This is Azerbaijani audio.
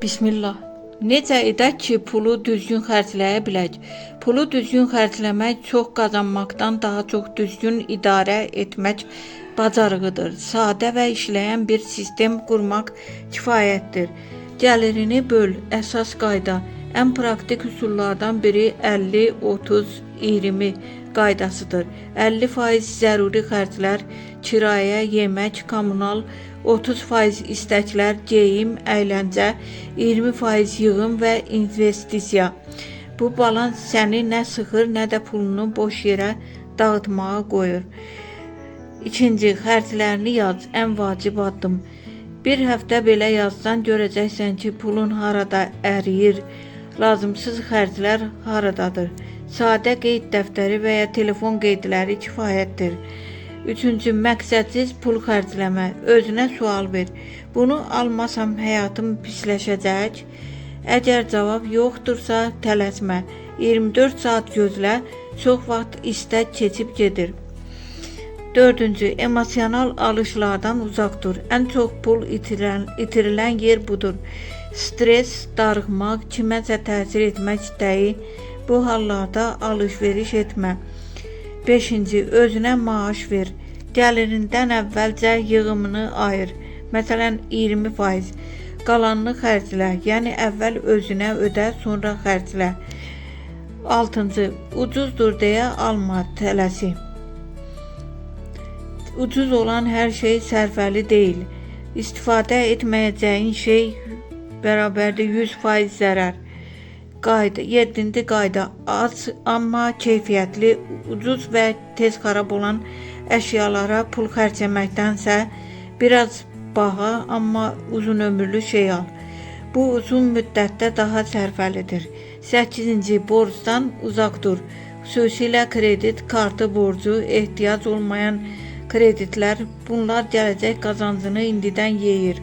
Bismillah. Necə edək ki, pulu düzgün xərcləyə bilək? Pulu düzgün xərcləmək çox qazanmaqdan daha çox düzgün idarə etmək bacarığıdır. Sadə və işləyən bir sistem qurmaq kifayətdir. Gəlirini böl, əsas qayda. Ən praktik üsullardan biri 50, 30, 20 qaydasıdır. 50% zəruri xərclər, kirayə, yemək, kommunal, 30% istəklər, geyim, əyləncə, 20% yığım və investisiya. Bu balans səni nə sıxır, nə də pulunu boş yerə dağıtmağa qoyur. İkinci, xərclərini yaz. Ən vacib addım. Bir həftə belə yazsan görəcəksən ki, pulun harada əriyir, lazımsız xərclər haradadır. Sadə qeyd dəftəri və ya telefon qeydləri kifayətdir. Üçüncü, məqsədsiz pul xərcləmə. Özünə sual ver. Bunu almasam həyatım pisləşəcək? Əgər cavab yoxdursa tələsmə. 24 saat gözlə, çox vaxt istək keçib gedir. Dördüncü, emosional alışlardan uzaq dur. Ən çox pul itirilən yer budur. Stres, darıxmaq, kiməsə təsir etmək istəyi, bu hallarda alış-veriş etmə. Beşinci, özünə maaş ver. Gəlirindən əvvəlcə yığımını ayır. Məsələn, 20%. Qalanını xərclə. Yəni əvvəl özünə ödə, sonra xərclə. Altıncı, ucuzdur deyə alma tələsi. Ucuz olan hər şey sərfəli deyil. İstifadə etməyəcəyin şey bərabərdir 100% zərər. Qayda, yeddinci qayda: az, amma keyfiyyətli, ucuz və tez xarab olan əşyalara pul xərcləməkdənsə, biraz baha, amma uzun ömürlü şey al. Bu uzun müddətdə daha sərfəlidir. 8-ci, borcdan uzaq dur. Xüsusilə kredit kartı borcu, ehtiyac olmayan kreditlər, bunlar gələcək qazancını indidən yeyir.